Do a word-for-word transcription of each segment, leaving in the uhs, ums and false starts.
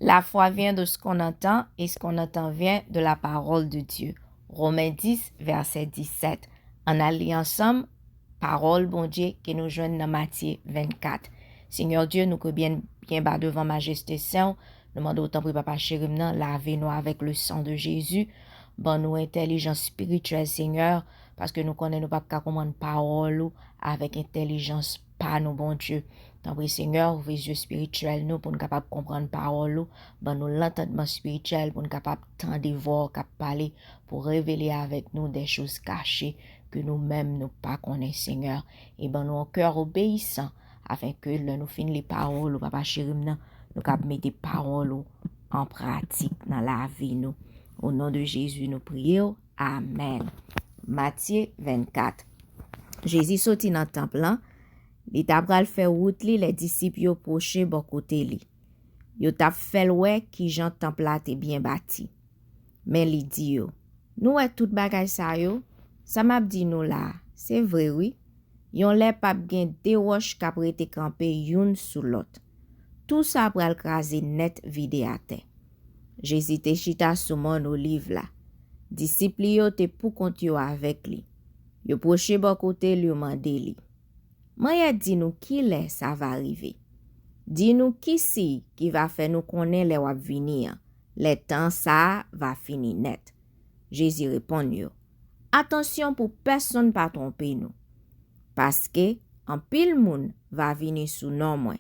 La foi vient de ce qu'on entend et ce qu'on entend vient de la parole de Dieu. Romains dix, verset dix-sept. Ann al li ansanm pawòl Bondye ke nou jwenn nan Matye vennkat. Senyè Dye, nou ke byen, byen ba devan majeste sen w, nou mande w tanpri Papa cheri m nan, lave nou avèk le sang de Jésus, ban nou entèlijans espirityèl Senyè, paske nou konnen nou p ap ka konprann pawòl ou avèk entèlijans pa nou Bondye. Tanpri Senyè, ouvri zye espirityèl nou pou n kapab konprann pawòl ou, ban nou lantandman espirityèl pou n kapab tande vwa w k ap pale, pou revele avèk nou de choz kache ke nou menm nou pa konnen Senyè, e ban nou yon kè obeyisan, afenke lè nou fin li pawòl ou Papa cheri m nan, nou kab mete pawòl ou an pratik nan lavi nou. O non de Jezi nou priye w. Amèn. Matye vennkat. Jezi soti nan tanp lan, li ta pral fè wout li lè disip yo pwoche bò kote li. Yo t ap fè l wè kijan tanp la te byen bati. Men li di yo, nou wè tout bagay sa yo? Sa m ap di nou la a, se vre wi. Yon lè p ap gen de wòch k ap rete kanpe youn sou lòt. Tou sa pral kraze nèt vide atè. Jezi te chita sou mòn Oliv la. Disip li yo te poukont yo avèk li. Yo pwoche bò kote l, yo mande li, Manyè di nou ki lè sa va rive. Di nou ki siy ki va fè nou konnen lè w ap vini an, lè tan sa a va fini nèt. Jezi reponn yo, Atansyon pou pèsonn pa twonpe nou. Paske anpil moun va vini sou non mwen,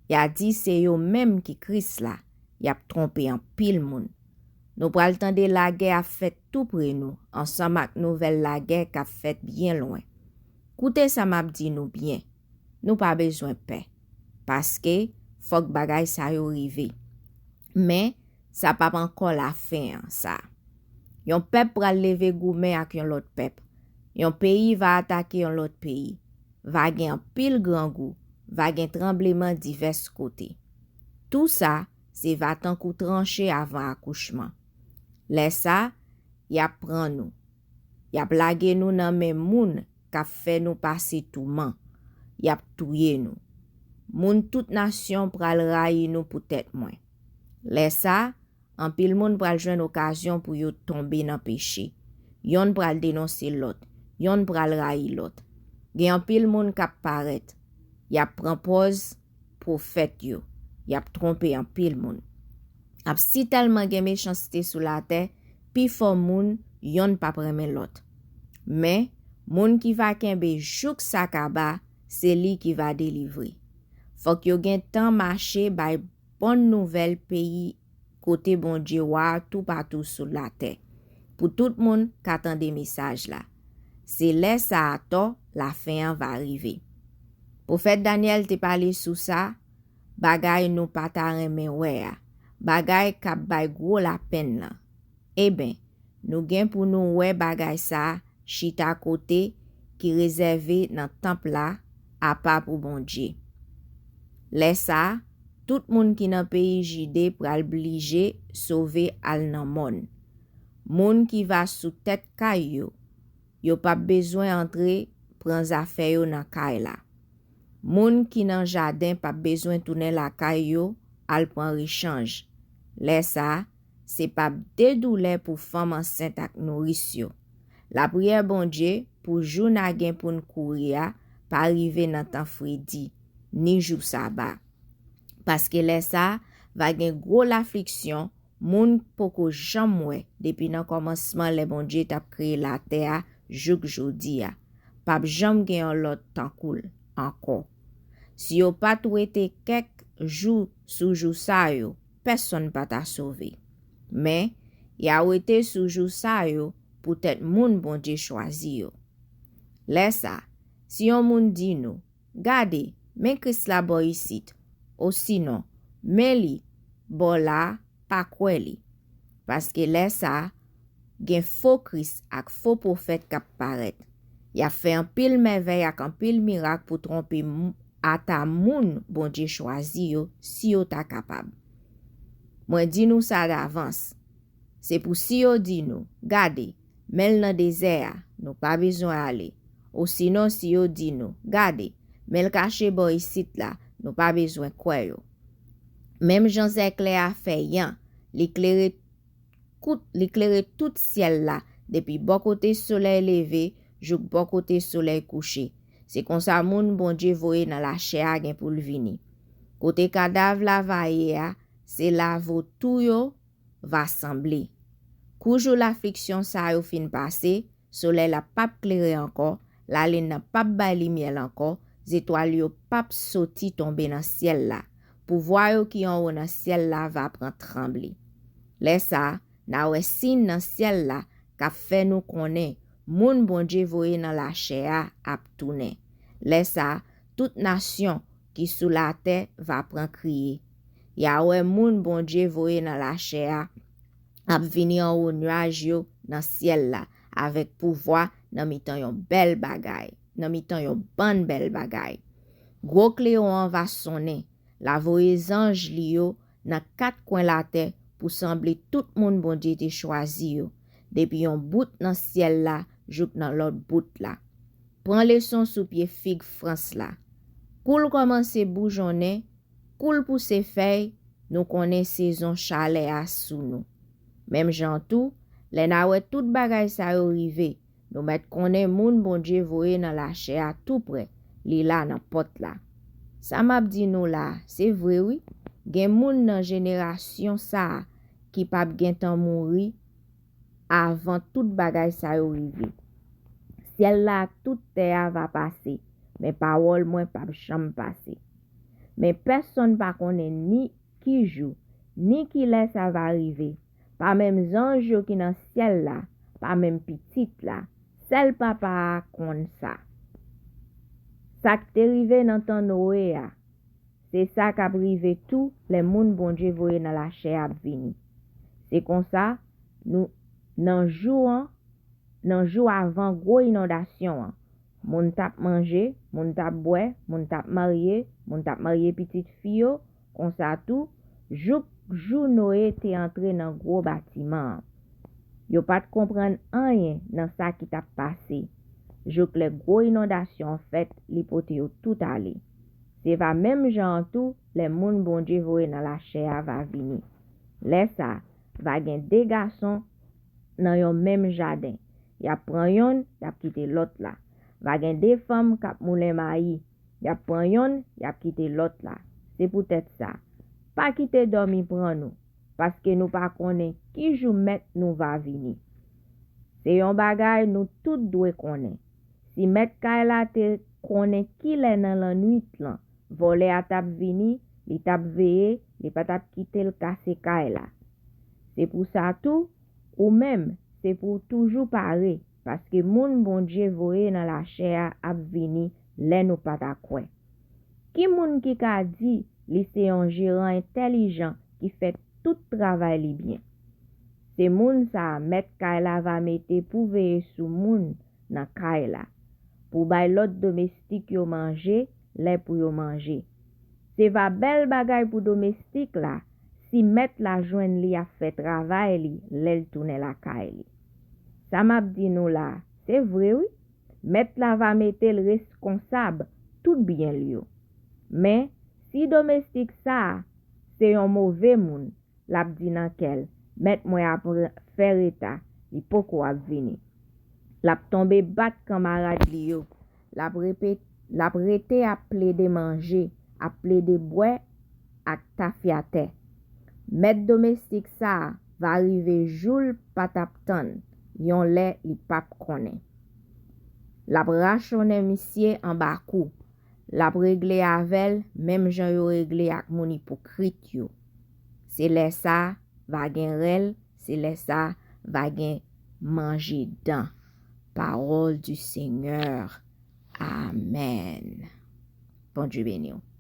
y a di se yo menm ki Kris la, y ap twonpe anpil moun. Nou pral tande lagè ap fèt tou pre nou, ansanm ak nouvèl lagè k ap fèt byen lwen. Koute sa m ap di nou byen, nou pa bezwen pè, paske fòk bagay sa yo rive. Men, sa p ap ankò lafen an, sa. Yon pèp pral leve goumen ak yon lòt pèp. Yon peyi va atake yon lòt peyi. Va gen anpil grangou, va gen tranbleman divès kote. Tou sa, se va tankou tranche avan akouchman. Lè sa, y ap pran nou. Y ap lage nou nan men moun k ap fè nou pase touman. Y ap touye nou. Moun tout nasyon pral rayi nou poutèt mwen. Lè sa, anpil moun pral jwenn okazyon pou yo tonbe nan peche. Yonn pral denonse lòt. Yonn pral rayi lòt. Gen anpil moun k ap parèt. Y ap pran pòz pwofèt yo. Y ap twonpe anpil moun. Ap sitèlman gen mechanste sou latè, pifò moun yonn p ap renmen lòt. Men, moun ki va kenbe jouk sa kaba, se li ki va delivre. Fòk yo gen tan mache bay bòn nouvèl peyi kote Bondye wa a toupatou sou latè, pou tout moun ka tande mesaj la. Se lè sa a atò lafen an va rive. Pwofèt Danyèl te pale sou sa, bagay nou pa ta renmen wè a, bagay k ap bay gwo lapenn lan. Eben, nou gen pou nou wè bagay sa a chita kote ki rezève nan tanp la apa pou Bondye. Lè sa a, tout moun ki nan peyi Jide pral blije sove al nan mòn. Moun ki va sou tèt kay yo, yo p ap bezwen antre pran zafè yo nan kay la. Moun ki nan jaden p ap bezwen tounen lakay yo al pran rechanj. Lè sa a, se p ap de doulè pou fanm ansent ak nouris yo. Lapriyè Bondye pou jou n a gen pou n kouri a pa rive nan tan fredi, ni jou saba. Paske lè sa a, va gen gwo lafliksyon, moun poko janm wè depi nan kòmansman lè Bondye t ap kreye latè a jouk jodi a. P ap janm gen yon lòt tankou l ankò. Si yo pa t wete kèk jou sou jou sa yo, pèsonn pa ta sove. Men, y a wete sou jou sa yo poutèt moun Bondye chwazi yo. Lè sa, si yon moun di nou, Gade, men Kris la bò isit, osinon, men li bò la a, pa kwè li. Paske lè sa a, gen fo Kris ak fo pwofèt k ap parèt. Y ap fè anpil mèvèy ak anpil mirak pou twonpe m- ata moun Bondye chwazi yo, si yo ta kapab. Mwen di nou sa davans. Se pou si yo di nou, Gade, men l nan dezè a, nou pa bezwen ale. Osinon, si yo di nou, Gade, men l kache bò isit la, nou pa bezwen kwè yo. Menm jan zèklè a fè yan, li klere kout, li klere tout syèl la, depi bò kote solèy leve jouk bò kote solèy kouche. Se konsa moun Bondye voye nan lachè a gen pou l vini. Kote kadav la va ye a, se la voutou yo va sanble. Kou jou lafliksyon sa yo fin pase, solèy la p ap klere ankò, lalin nan p ap bay limyè l ankò, zetwal yo p ap soti tonbe nan syèl la. Pouvwa yo ki anwo nan syèl la va pran tranble. Lè sa a, n a wè siy nan syèl la k ap fè nou konnen moun Bondye voye nan lachè a ap tounen. Lè sa a, tout nasyon ki sou latè va pran kriye. Y a wè moun Bondye voye nan lachè a ap vini anwo nyaj yo nan syèl la avèk pouvwa nan mitan yon bèl bagay, nan mitan yon bann bèl bagay. Gwo klewon an va sonnen, l a voye zanj li yo nan kat kwen latè pou sanble tout moun Bondye te chwazi yo, depi yon bout nan syèl la jouk nan lòt bout la. Pran leson sou pye fig Frans la. Kou l kòmanse boujonnen, kou l pouse fèy, nou konnen sezon chalè a sou nou. Menm jan tou, lè n a wè tout bagay sa yo rive, nou mèt konnen moun Bondye voye nan lachè a tou prè, li la nan pòt la. Sa m ap di nou la a, se vre wi, gen moun nan jenerasyon sa a ki p ap gentan mouri avan tout bagay sa yo rive. Syèl la ak tout tè a va pase, men pawòl mwen p ap janm pase. Men pèsonn pa konnen ni ki jou, ni ki lè sa va rive, pa menm zanj yo ki nan syèl la, pa menm Pitit la. Sèl Papa a konn sa. Sa k te rive nan tan Noye a, se sa k ap rive tou lè moun Bondye voye nan lachè a ap vini. Se konsa, nou, nan jou an, nan jou avan gwo inondasyon an, moun t ap manje, moun t ap bwè, moun t ap marye, moun t ap marye pitit fi yo, konsa tou, jouk jou Noye te antre nan gwo batiman an. Yo pa t konprann anyen nan sa ki t ap pase, jouk lè gwo inondasyon an fèt, li pote yo tout ale. Se va menm jan an tou lè moun Bondye voye nan lachè a va vini. Lè sa a, va gen de gason nan yon menm jaden. Y ap pran yonn, y ap kite lòt la. Va gen de fanm k ap moulen mayi. Y ap pran yonn, y ap kite lòt la. Se poutèt sa, pa kite dòmi pran nou, paske nou pa konnen ki jou Mèt nou va vini. Se yon bagay nou tout dwe konnen. Si mèt kay la te konnen kilè nan lannwit lan vòlè a t ap vini, li t ap veye, li pa t ap kite l kase kay la. Se pou sa tou, ou menm, se pou w toujou pare, paske moun Bondye voye nan lachè a ap vini lè nou pa ta kwè. Ki moun ki ka di li se yon jeran entèlijan ki fè tout travay li byen? Se moun sa a mèt kay la va mete pou veye sou moun nan kay la, pou bay lòt domestik yo manje lè pou yo manje. Se va bèl bagay pou domestik la si mèt la jwenn li ap fè travay li lè l tounen lakay li. Sa m ap di nou la a, se vre wi, mèt la va mete l reskonsab tout byen l yo. Men, si domestik sa a se yon move moun, l ap di nan kè l, mèt mwen ap fè reta, li poko ap vini. L ap tonbe bat kanmarad li yo, l ap repe-, l ap rete ap plede manje, ap plede bwè ak tafyatè. Mèt domestik sa a va rive jou l pa t ap tann, yon lè li p ap konnen. L ap rachonnen misye anba kou, l ap regle avè l menm jan yo regle ak moun ipokrit yo. Se lè sa a va gen rèl, se lè sa a va gen manje dan. Parole du Seigneur. Amèn. Bondye beni w.